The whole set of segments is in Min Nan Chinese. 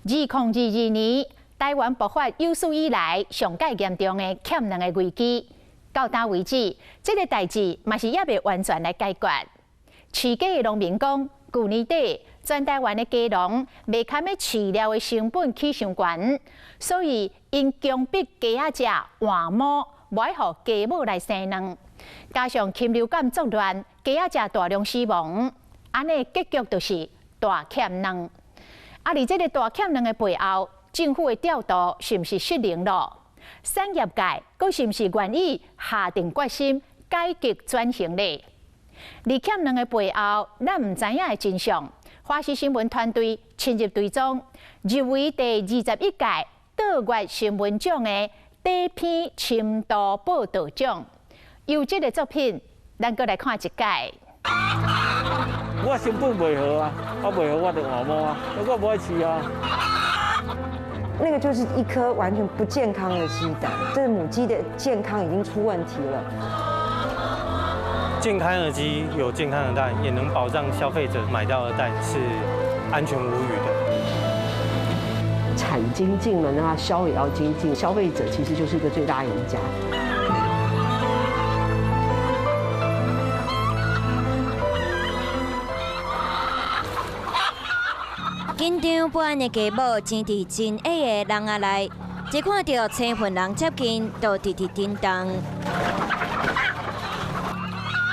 2022年，台灣爆發有史以來上蓋嚴重的欠卵的危機。到今為止，這個代誌嘛是猶未完全來解決。飼雞的農民講，舊年底全台灣的雞農袂堪的飼料的成本起傷懸，所以𪜶強迫雞仔食換毛，無愛予雞母來生卵。加上禽流感作亂，雞仔食大量死亡，按呢結局就是大欠卵。啊！佇這個大欠卵的背後，政府的調度是毋是失靈咯？產業界閣是毋是願意下定決心改革轉型咧？佇欠卵的背後，咱毋知影的真相。華視新聞團隊深入追蹤，入圍第21屆倒月新聞獎的短篇深度報導獎，優質的作品，咱閣來看一擺。我成本袂好啊，啊袂好我就換毛啊，我無愛飼啊。那個就是一顆完全不健康的雞蛋，這個母雞的健康已經出問題了。健康的雞有健康的蛋，也能保障消費者買到的蛋是安全無虞的。產精進了，那銷也要精進，消費者其實就是一個最大贏家。緊張不安的雞母，賈佇真矮的籠仔內，一看著青雲人接近，就直直振動。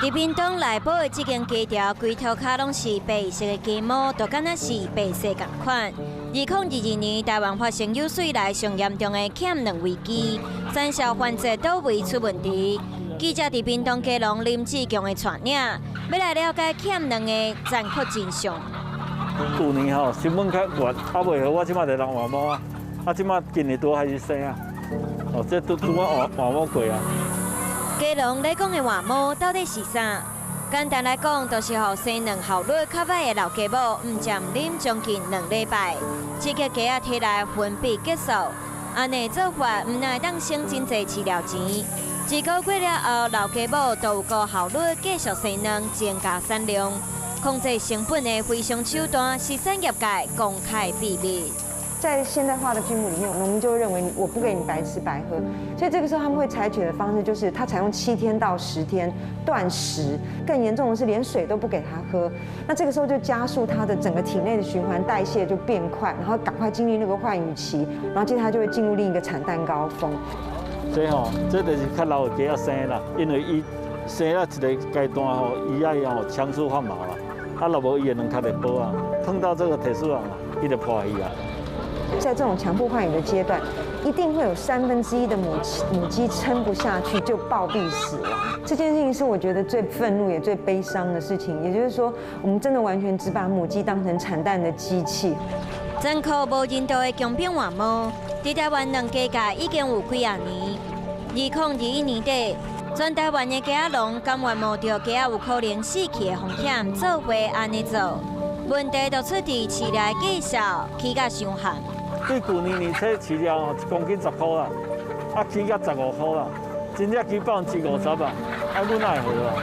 佇屏東內埔的這間雞條，規塗跤攏是白色的雞毛，就敢若是白色仝款。2022年，台灣發生有史以來上嚴重的欠卵危機，產銷環節倒位出問題。記者佇屏東雞農林志強的帶領，欲來了解欠卵的殘酷真相。舊年吼成本較懸，啊袂好，我這馬就人換毛啊，啊這馬今年拄開始生啊，哦，這拄拄仔換換毛過啊。雞農咧講的換毛到底是啥？簡單來講，就是予生卵效率較歹的老雞母，毋食毋啉將近2禮拜，刺激雞仔體內分泌激素，按呢做法毋但會當省真濟飼料錢，一個月了後，老雞母就有高效率繼續生卵，增加產量。控制成本的非常手段是產業界公開秘密。在現代化的畜牧裡面，農民就會認為我不給你白吃白喝，所以這個時候他們會採取的方式就是他採用7天到10天斷食，更嚴重的是連水都不給他喝。那這個時候就加速他的整個體內的循環代謝就變快，然後趕快經歷那個換羽期，然後接着他就會進入另一個產蛋高峰。這吼，這就是較老的雞仔生啦，因為伊生到一個階段吼，伊愛吼強速換毛啦。啊，若無伊的卵殼會薄啊，碰到這個鐵絲網啊，伊就破去啊。在這種強迫換羽的階段，一定會有1/3的母雞撐不下去就暴斃死亡。這件事情是我覺得最憤怒也最悲傷的事情。也就是說，我們真的完全只把母雞當成產蛋的機器。殘酷無人道的強迫換毛，佇台灣卵雞界已經有幾仔年。2021年底，全台灣的雞仔農甘願冒著雞仔有可能死去的風險，做伙按呢做。問題就出佇飼料的價數起甲傷懸。對舊年年初飼料1公斤10箍啦，啊起甲15箍啦，真正起50%啊，啊阮哪會好啊？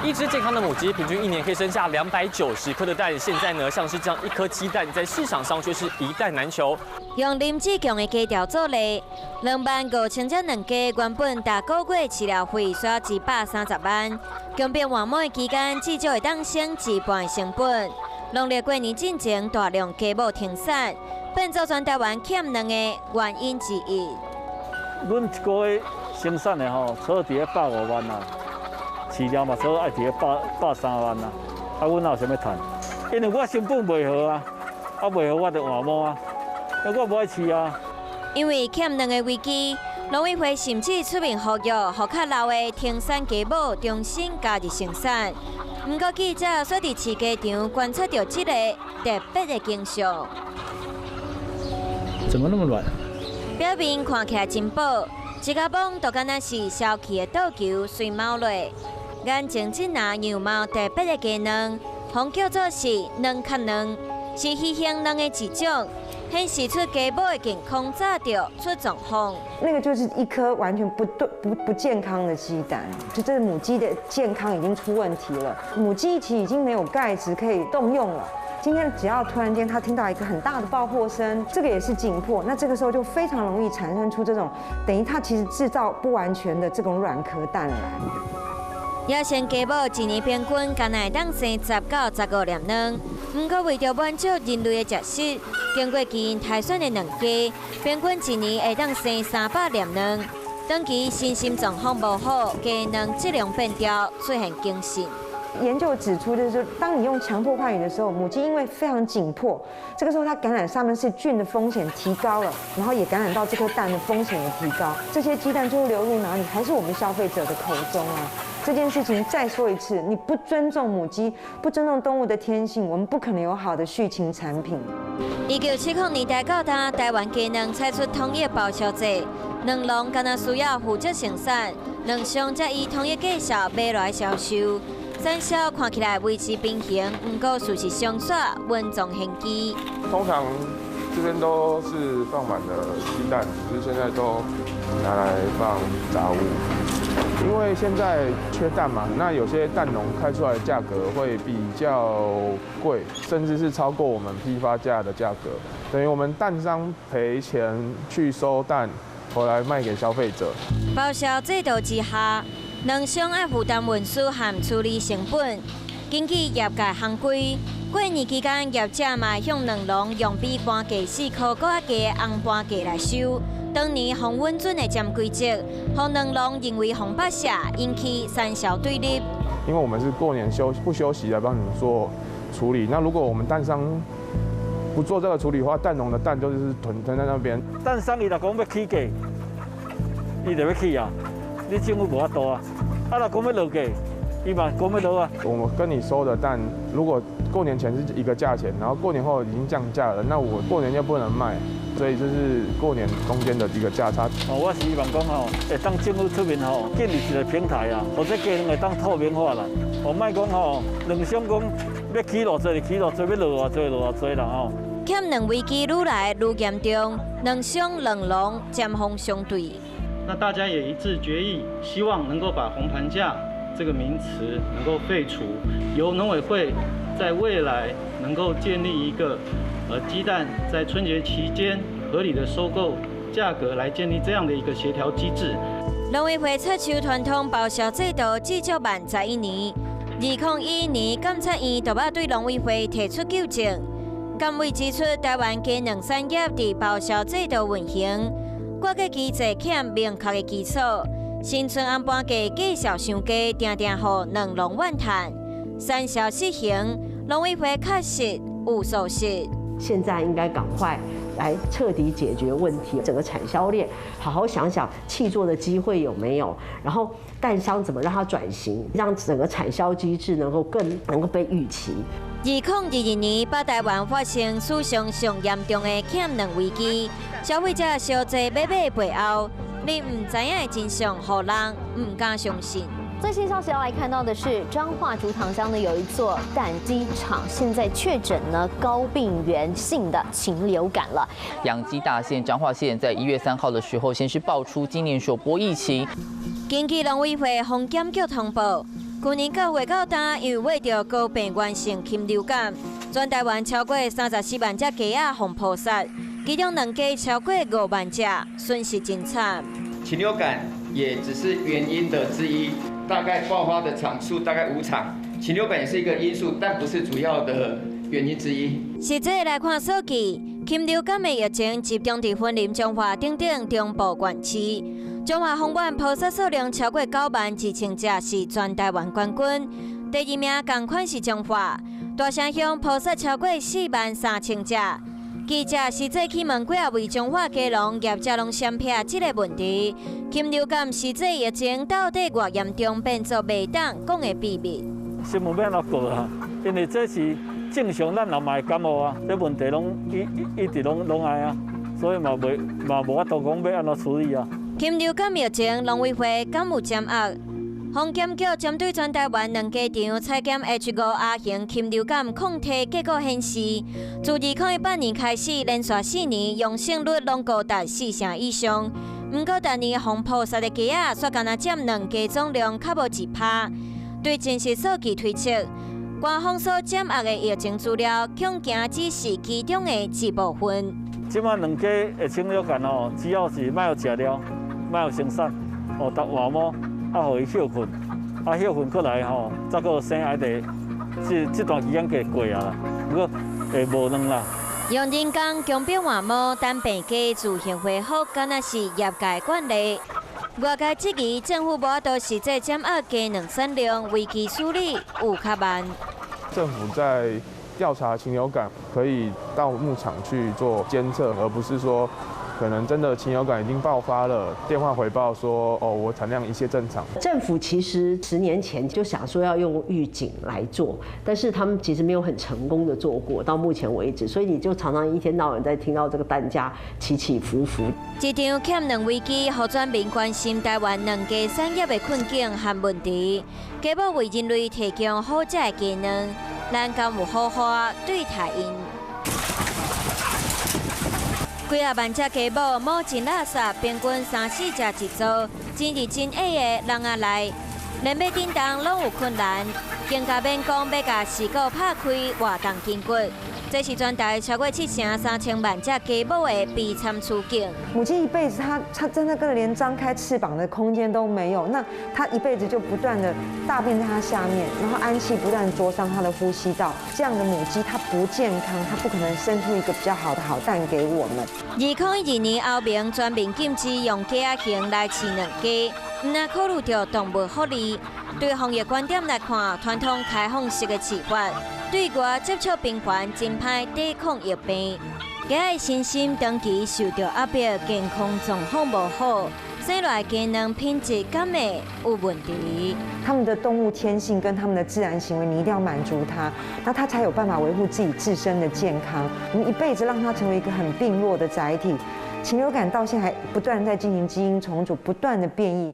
一隻健康的母雞平均一年可以生下290顆的蛋，現在呢，像是這樣一顆雞蛋在市場上卻是一蛋難求。用林志強的雞條做例，25,000隻卵雞原本逐個月飼料費需要130萬，強迫換毛的期間至少會當省一半成本。農曆過年進前大量雞母停產，變做全台灣欠卵的原因之一。阮一個月生產的吼，差佇咧150萬啦。飼料嘛，差愛佇咧130萬啦。啊，阮哪有啥物趁？因為我成本袂好啊，啊袂好我就換毛啊，我無愛飼啊。因為欠卵的危機，農委會甚至出面呼籲，予較老的停產雞母重新加入生產。毋過記者煞佇飼雞場觀察著這個特別的景象。怎麼那麼軟？表面看起來真薄，一共摸就敢若是消去的桌球隨毛落。眼前這若樣貌特別的雞卵，予人叫做是卵殼卵，是魚形卵的一種，顯示出雞母的健康早就出狀況。那個就是一顆完全不對不不健康的雞蛋，就這個母雞的健康已經出問題了。母雞其實已經沒有鈣質可以動用了，今天只要突然間他聽到一個很大的爆破聲，這個也是緊迫，那這個時候就非常容易產生出這種等於它其實製造不完全的這種軟殼蛋來。野生雞母一年平均干焦會當生10到15粒卵，毋過為著滿足人類的食食，經過基因篩選的卵雞，平均一年會當生300粒卵。長期身心狀況無好，雞卵質量變掉，出現驚死。研究指出，就是當你用強迫換羽的時候，母雞因為非常緊迫，這個時候它感染沙門氏菌的風險提高了，然後也感染到這顆蛋的風險也提高。這些雞蛋最後流入哪裡？還是我們消費者的口中啊！這件事情再說一次，你不尊重母雞，不尊重動物的天性，我們不可能有好的畜禽產品。1970年代到今，台灣雞卵採取統一包銷制，卵農干焦需要負責生產，卵商則以統一價數買來銷售。產銷看起來維持平衡，毋過事實上煞隱藏玄機。通常這邊都是放滿了雞蛋，只是現在都拿來放雜物。因為現在缺蛋嘛，那有些蛋農開出來的價格會比較貴，甚至是超過我們批發價的價格，等於我們蛋商賠錢去收蛋，回來賣給消費者。包銷制度之下，卵商愛負擔運輸和處理成本。根據業界行規，過年期間業者嘛向卵農用比盤價4箍閣較低的紅盤價來收。當年防穩準的潛規則，予卵農認為防北社引起產銷對立。因為我們是過年休不休息來幫你們做處理，那如果我們蛋商不做這個處理的話，蛋農的蛋就是囤囤在那邊。蛋商伊若講欲起價，伊就欲起啊，你政府無法度啊。啊，若講欲落價，伊嘛講欲落啊。我們跟你收的蛋，如果過年前是一個價錢，然後過年後已經降價了，那我過年又不能賣，所以這是過年中間的一個價差。哦，我是希望講吼，會當政府出面吼，建立一個平台啊，予這雞卵會當透明化啦。哦，莫講吼，卵商講欲起偌濟就起偌濟，欲落偌濟落偌濟啦吼。欠卵危機愈來愈嚴重，卵商卵農針鋒相對。那大家也一致決議，希望能夠把紅盤價這個名詞能夠廢除，由農委會在未來能夠建立一個雞蛋在春節期間合理的收購價格，來建立這樣的一個協調機制。農委會撤收傳統包銷制度至少慢11年，2011年監察院就欲對農委會提出糾正。監委指出，台灣雞卵產業佇包銷制度運行，國家機制欠明確的基礎，新春紅盤價價數傷低，定定予卵農怨嘆，產銷失衡，農委會確實有疏失。現在應該趕快來徹底解決問題，整個產銷鏈好好想想契作的機會有沒有，然後蛋商怎麼讓它轉型，讓整個產銷機制能夠更能夠被預期。2022年，北台灣發生史上上嚴重的欠卵危機，消費者相濟買買背後，你毋知影的真相，予人毋敢相信。最新消息要來看到的是，彰化竹塘鄉呢有一座蛋雞場，現在確診呢高病原性的禽流感了。養雞大縣彰化縣在1月3號的時候，先是爆出今年首波疫情。根據農委會防檢局通報，去年9月到今，因為著高病原性禽流感，全台灣超過34萬隻雞仔予撲殺，其中卵雞超過5萬隻，損失真慘。禽流感也只是原因的之一，大概爆發的場數大概5場，禽流感也是一個因素，但不是主要的原因之一。實際來看數據，禽流感的疫情集中佇雲林、彰化等等中部縣市，彰化豐滿撲殺數量超過9萬2千隻，是全台灣冠軍。第二名仝款是彰化，大城鄉撲殺超過4萬3千隻。記者實際去問幾仔位彰化雞農業者，攏閃避這個問題。禽流感實際疫情到底偌嚴重，變做袂當講的秘密。新聞欲按怎報啊？因為這是正常，咱人嘛會感冒啊，這問題攏一一直攏攏來啊，所以嘛袂嘛無法度講欲按怎處理啊。禽流感疫情，農委會敢有掌握？防檢局針對全台灣卵雞場採檢 H5R 型禽流感抗體結果顯示，自2018年開始，連續4年陽性率攏高達4成以上。毋過，逐年予撲殺的雞仔，煞干焦佔卵雞總量較無1趴。對真實數據推測，官方所掌握的疫情資料，恐驚只是其中的一部分。這擺卵雞的禽流感哦，只要是莫予食料，莫予生產，哦，逐換毛，啊，予伊歇睏，啊，歇睏過來吼，再閣生愛得，這段期間過過啊啦，不過會無卵啦。用人工強迫換毛，等病雞自行恢復，敢若是業界慣例。外界質疑政府無法度實際掌握雞卵產量，危機處理有較慢。政府在調查禽流感，可以到牧場去做監測，而不是說可能真的禽流感已經爆發了，電話回報說哦，我產量一切正常。政府其實10年前就想說要用預警來做，但是他們其實沒有很成功的做過，到目前為止，所以你就常常一天到晚在聽到這個蛋價起起伏伏。這場欠卵危機，予全民關心台灣卵雞產業的困境和問題。雞母為人類提供好食的雞卵，咱敢有好好對待𪜶？幾仔萬隻雞母，母真垃圾，平均三四隻一組，真佇真矮的籠仔內，連欲振動攏有困難，更加免講欲共飼狗拍開活動筋骨。這是全台超過7成3000萬隻雞母的悲慘處境。母雞一輩子，它真的根連張開翅膀的空間都沒有，那它一輩子就不斷的大便在它下面，然後氨氣不斷灼傷它的呼吸道。這樣的母雞它不健康，它不可能生出一個比較好的好蛋給我們。2012年，歐盟全面禁止用雞仔形來飼卵雞，毋但考慮著動物福利。對防疫觀點來看，傳統開放式的飼法，對外接觸頻繁，真歹抵抗疫病。雞仔身心長期受著壓迫，健康狀況無好，生落來雞卵品質敢會有問題？他們的動物天性跟他們的自然行為，你一定要滿足它，那它才有辦法維護自己自身的健康。你一輩子讓它成為一個很病弱的載體，禽流感到現在還不斷在進行基因重組，不斷的變異。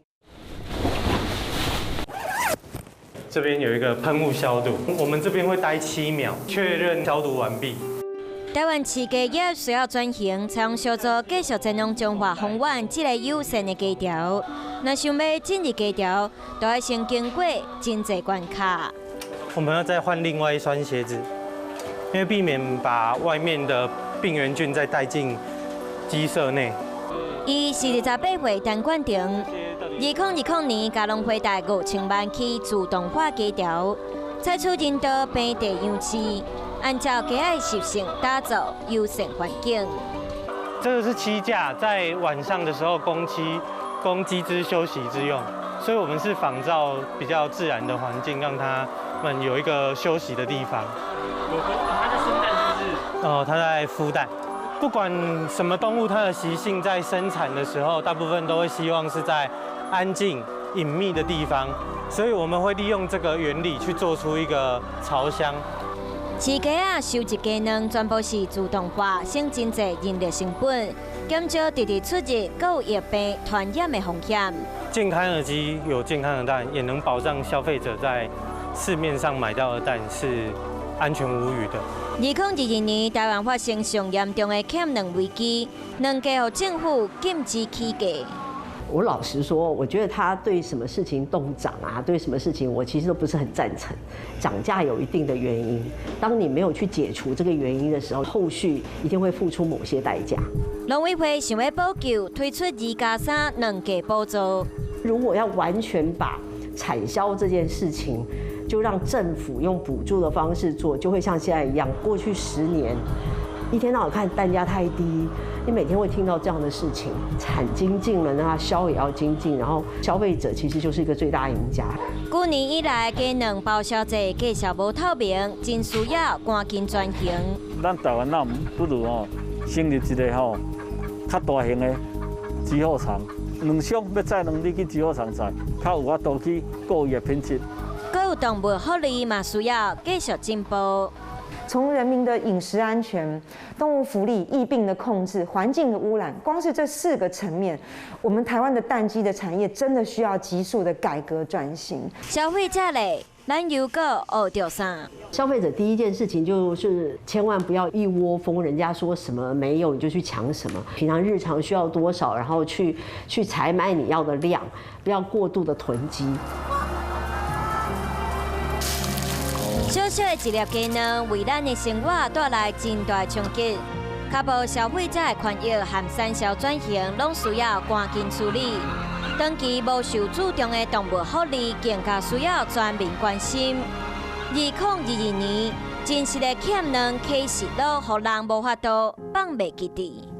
這邊有一個噴霧消毒，我們這邊會待7秒，確認消毒完畢。台灣飼雞業需要轉型，採用小組繼續前往彰化豐原這個友善的雞巢。若想欲進入雞巢，都愛先經過真濟關卡。我們要再換另外一雙鞋子，因為避免把外面的病原菌再帶進雞舍內。伊是28歲陳冠廷，2020年共農會貸5000萬去自動化雞巢，採取人道平地養飼，按照雞仔習性打造友善環境。這個是棲架，在晚上的時候供雞隻休息之用，所以我們是仿照比較自然的環境，讓它們有一個休息的地方。它在生蛋是不是？哦，它在孵蛋。不管什麼動物，它的習性在生產的時候，大部分都會希望是在安靜、隱秘的地方，所以我們會利用這個原理去做出一個巢箱。飼雞仔收集雞卵全部是自動化，省真濟人力成本，減少直直出入，閣有疫病傳染的風險。健康的雞有健康的蛋，也能保障消費者在市面上買到的蛋是安全無虞的。2022年，台灣發生上嚴重的欠卵危機，卵雞予政府禁止起價。我老實說，我覺得他對什麼事情動漲啊，對什麼事情我其實都不是很贊成。漲價有一定的原因，當你沒有去解除這個原因的時候，後續一定會付出某些代價。農委會想欲補救，推出2+3卵價補助。如果要完全把產銷這件事情，就讓政府用補助的方式做，就會像現在一樣。過去10年，一天到晚看蛋價太低，你每天會聽到這樣的事情。產精進了，那銷也要精進，然後消費者其實就是一個最大贏家。去年以來，雞卵包銷制繼續無透明，真需要趕緊轉型。咱台灣那不如哦，成立一個吼較大型的集貨場，卵商欲載卵，你去集貨場載，較有法度去顧伊的品質。閣有動物福利嘛，需要繼續進步。從人民的飲食安全、動物福利、疫病的控制、環境的污染，光是這四個層面，我們台灣的蛋雞的產業真的需要急速的改革轉型。消費者咧，咱又閣學著啥？消費者第一件事情就是千萬不要一窩蜂，人家說什麼沒有你就去搶什麼。平常日常需要多少，然後去採買你要的量，不要過度的囤積。小小的一粒雞卵，為咱的生活帶來真大衝擊。確保消費者的權益和產銷轉型，攏需要趕緊處理。長期無受注重的動物福利，更加需要全民關心。2022年，真實的欠卵啟示錄，予人無法度放袂記佇。